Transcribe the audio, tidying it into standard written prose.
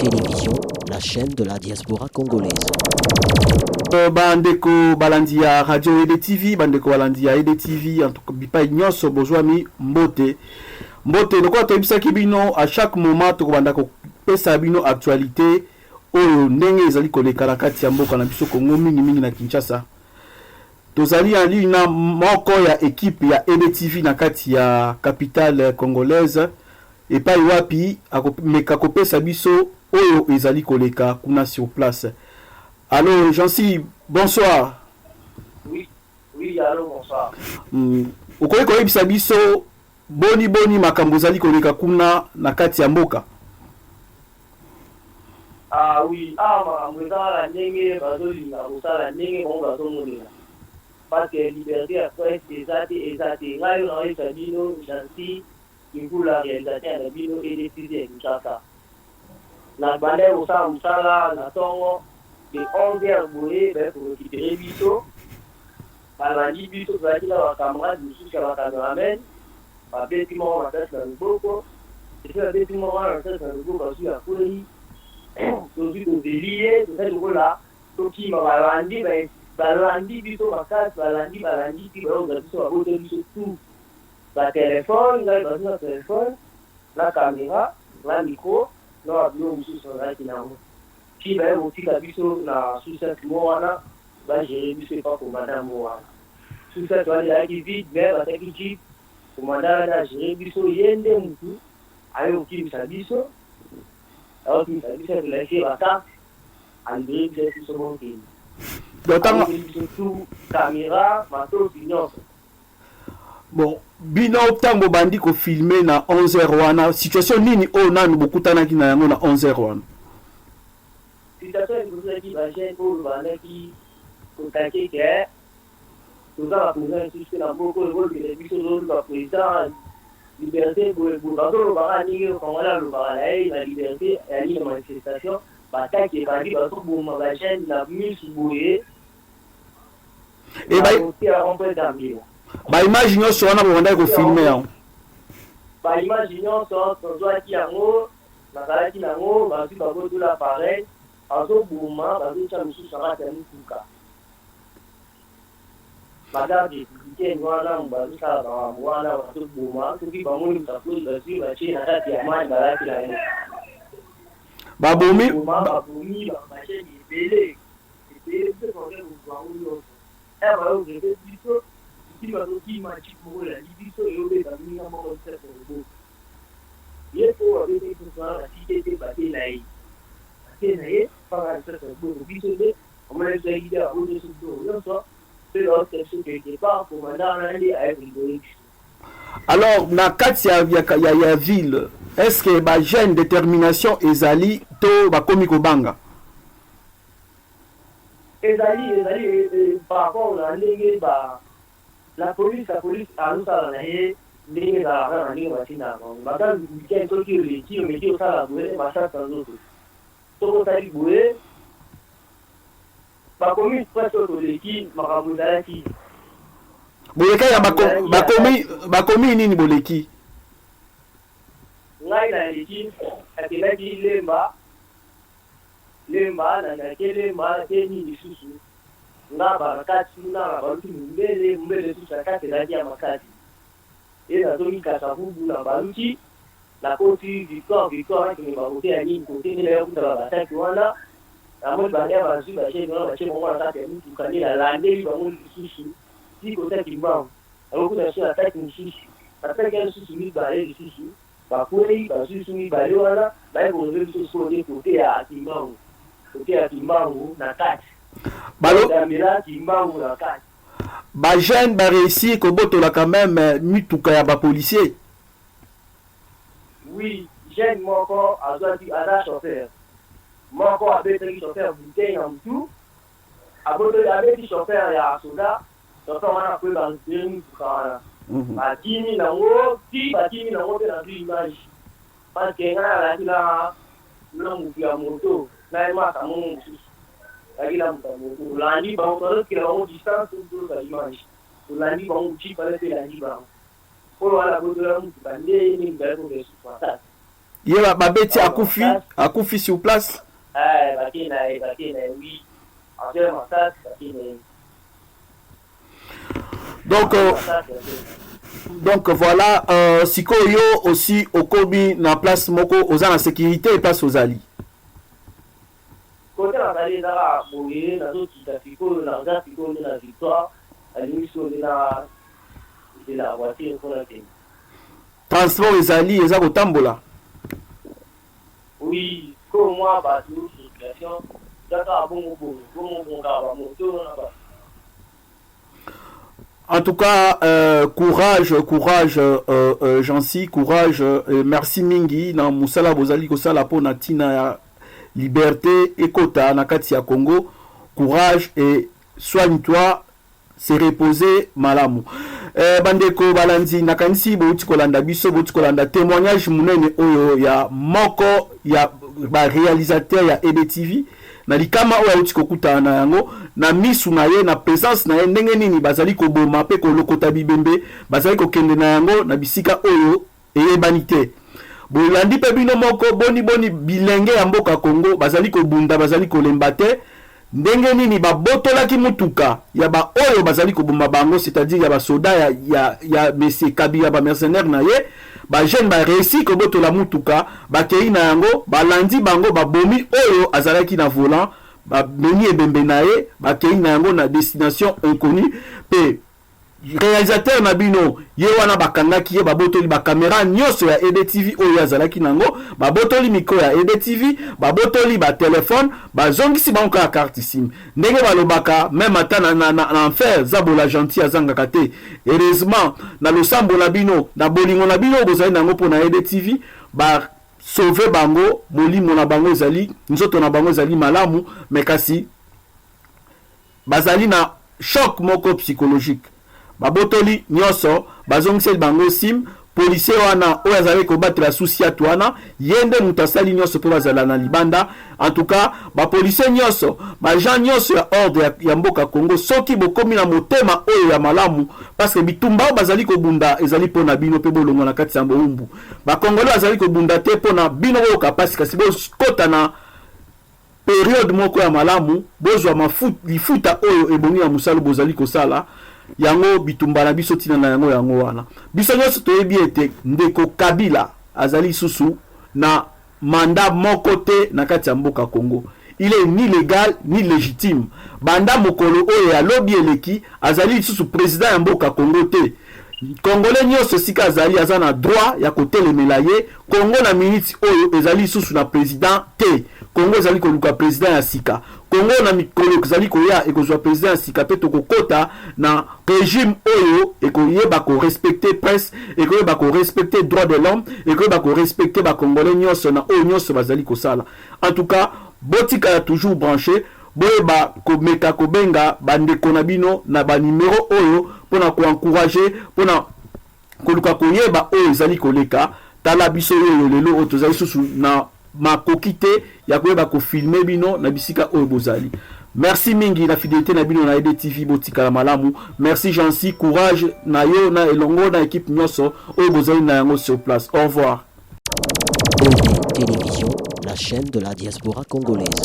Télévision, la chaîne de la diaspora congolaise. Bandeko balandi ya radio EDTV, bandeko balandi ya EDTV, en tout cas bipai nyonso bozwami, mbote, mbote. Lokola toyebisaki bino, à chaque moment tokobanda kopesa bino actualité oyo ndenge ezali koleka na kati ya mboka na biso Congo, mingimingi na Kinshasa. Tozali en ligne na moko ya équipe ya EDTV na kati ya capitale congolaise, epai wapi akomeka kopesa biso oyo ezali koleka kuna sur place. Allo Jansi, bonsoir. Oui, allô, bonsoir. Okoki koyebisa biso boni boni makambo ezali koleka kuna na kati ya mboka? Ah oui, ah, makambo eza kaka ndenge bazolinga kosala, ndenge bango bazomonela, parce que liberté ya presse eza te, eza te. Ngai oyo naoyebisa bino, Jansi Kinkula, réalisateur na bino EDTV ya Kinshasa. Na bandaki kosala mosala na ntongo de 11 heures boye, baye korécupérer biso, balandi biso. Tozalaki na bacamarade mosusu ya bacameraman. Babeti moko masasi na loboko. Esi babeti moko wana masasi na loboko, azwi, akwei. Tozwi, tozeli ye, tozali lokola tokima, balandi, balandi biso makasi, balandi, balandi ti bayokozwa biso, baboteli biso tout, batelefone. Ngai bazwi na telefone, na caméra, na micro, na babiloko mosusu bazalaki nango, ti baye kotika biso na sous-ciat mo wana, bagérer biso epa commandant mo wana. Sous-ciat wana ezalaki vide, mais batiaki jeep. Commandant wana agérer biso, ye nde mutu aye kokimisa biso, akokimisa biso. Tolakisi ye bacarte, alibérer biso, biso bokende. Donc biso tout, caméra, matosi nyonso. Bon, bino ntango bandi kofilmer na 11 heures wana, situation nini oyo nanu bokutanaki na yango na 11 heures wana? Situation ya liboso ezalaki bajeune oyo bandaki kotake ke toza na président lisusu te na mboka oyo, bolukela biso, tozoluka président, liberté boye boye. Bazolobaka ndenge Congolais alobaka na ye na liberté ya nini, manifestation. Bataki ebandi, bazoboma bajeune na misu boye. Ya rond-point Gambela. Baimage nyonso wana bobandaki kofilmer yango? Baimage nyonso tozwaki yango, nazalaki nango. Bazwi, babotola appareil, bazoboma, bazotya mosusu na kati ya mituka. Bagarde républicaine wana bazosala makambo wana, bazoboma. Soki bamoni moto, bazwi, batie na kati ya mai, balaki na yango. Babomi. Babomi bachaine ebele ebele. Biso toke kozwa yango nyonso. Aya bayogrete biso, kili bazokima, jeep moko elandi biso, eyobeta moninga moko lisasi na loboko. Ye po babeti biso wana, batike te, bate na ye, bate na ye mpaka lisasi na loboko. Biso nde omona biso ayaki te, baboti biso biloko nyonso mpe baotika biso quelque part. Commandant wana nde aye kolibérer biso. Alors na kati ya ville, est ce que bajeune détermination ezali to bakomi kobanga? Ezali, ezali par rapport na ndenge ba la police azosala na ye, ndenge ezalaka na ndenge batindaka bango. Bagarde républicaine, soki oleki, omeki osala boye, masasi na nzoto. Soki osali boye, bakomi presque oyo toleki, makambo ezalaki. Boleki ya bakomi, bakomi nini boleki? Ngai naleki, akendaki Lemba, Lemba, nake Lemba, nake nini lisusu, nga bakati kuna na baluki Mombele, Mombele lisusu na kati ezalaki ya makasi. E nazongi Kasavubu, na baluki, nakoti Victoire, Victoire nakende bakote ya nini, kote nde nayokuta bataki wana. Namoni baya, bazwi bajeune wana, batie bango na kati ya mituka. Nde nalandeli bango lisusu ti kota Kimbangu, nakokuta so ataki mosusu, bataki ya lisusu mibale, lisusu bakwei, bazwi lisusu mibale wana, baye kozwe biso sikoyo nde kote ya Kimbangu, kote ya Kimbangu na kati. Gambela, Kimbangu na kati. Bajeune baréussir kobotola quand même mituka ya bapolicier? Oui, jeune moko azwaki, aza chauffeur moko, abetaki chauffeur bouteille na mutu, abotoli, abeti chauffeur ya soda. Chauffeur wana akoyi, barécupérer mituka wana, bakimi nango ti bakimi nango mpe nazwi image, parce que ngai nazalaki na mutu ya moto na ye, masa mongo mosusu azalaki na moto ya moto. Tolandi bango, tozokela bango distance, tozwa image, tolandi bango, jeep wana mpe elandi bango. Oyo wana abotola mutuka nde ye ndenge bazali kozwa lisusu makasi. Ye babeti, akufi, akufi sur place. Eh, bakei na ye, bakei na ye, oui, Angela Masasi, bakei na ye. Donc voilà, sikoyo yo aussi okomi na place moko oza na sécurité, place ozali? Kote nazali eza kaka boye. Nazokita sikoyo, naza sikoyo nde na Victoire. Nalingi sikoyo nde na nzela voiture mpona kende. Transport ezali, eza kotambola? Oui, sikoyo mwa bato, circulation eza kaka bongo boye, bongo bongo, kaka bamoto na bato. En tout cas, courage, courage, Jancy, courage. Merci mingi na musala bozali kosala po na tina ya liberté ekota na kati ya Congo. Courage et soigne-toi, se reposer malamu. Bandeko balandi, nakanisi bouti kolanda biso, bouti kolanda témoignage munene oyo ya moko ya ba réalisateur ya EDTV na likama oyo auti kokutana na yango na misu na ye, na présence na ye, ndenge nini bazali koboma mpe kolokota bibembe, bazali kokende na yango na bisika oyo eyebani te. Bolandi mpe bino moko boni boni bilenge ya mboka Congo bazali kobunda, bazali kolemba te, ndenge nini babotolaki mutuka ya baoyo bazali koboma bango, c'est-à-dire ya basoda ya monsieur Kabila, bamercenaire na ye. Bajeune baréussi kobotola mutuka, bakei na yango, balandi bango, babomi oyo azalaki na volant, bamemi ebembe na ye, bakei na yango na destination inconnue. Mpe réalisateur na bino ye wana, bakangaki ye, babotoli bacaméra nyonso ya EDTV oyo azalaki nango, babotoli micro ya EDTV, babotoli batelefone, bazongisi bango kaka carte SIM. Ndenge balobaka, même ata na enfer, zabola gentil azangaka te. Heureusement, na losambo na bino, na bolingo na bino bozali nango mpo na EDTV, basauve bango. Molimo na bango ezali, nzoto na bango ezali malamu, mais kasi bazali na choc moko psychologique. Babotoli nyonso, bazongiseli bango SIM. Policier wana oyo azalaki kobatela sous-ciat wana, ye nde moto asali nyonso mpo bazala na libanda. En tout cas, bapolicier nyonso, baagent nyonso ya ordre ya mboka Congo, soki bokomi na motema oyo ya malamu, parce que bitumba oyo bazali kobunda ezali mpo na bino mpe bolongwa na kati ya bowumbu. Bakongolais bazali kobunda te mpo na bino boyoka mpasi, kasi bokota na période moko ya malamu, bozwa lifuta oyo ebongi na mosala bozali kosala. Yango bitumba na biso, ntina na yango yango wana. Biso nyonso toyebi ete ndeko Kabila azali lisusu na mandat moko te na kati ya mboka Congo. Il est ni légal ni légitime. Banda mokolo oyo ya lobi eleki, azali lisusu président ya mboka Congo te. Congolais nyonso esika azali aza na droit ya kotelemela ye. Congo na miniti oyo ezali lisusu na président te. Congo ezali koluka président ya sika. Congo na mikolo ezali koya ekozwa président ya sika, mpe tokokɔta na régime oyo ekoyeba korespecte presse, ekoyeba korespecte droit de l'homme, ekoyeba korespecte bacongolais nyonso na oyo nyonso bazali kosala. En tout cas, botikala toujours branché, boyeba komeka kobenga bandeko na bino na banimero oyo mpona koencourage, mpona koluka koyeba oyo ezali koleka. Tala biso oyo lelo oyo tozali susu na makoki te ya koyeba kofilme bino na bisika oyo bozali. Merci mingi na fidélité na bino na EDTV. Botikala malamu. Merci Jancy, courage na yo na elongo na équipe nyonso oyo bozali na yango sur place. Au revoir. ED Télévision, la chaîne de la diaspora congolaise.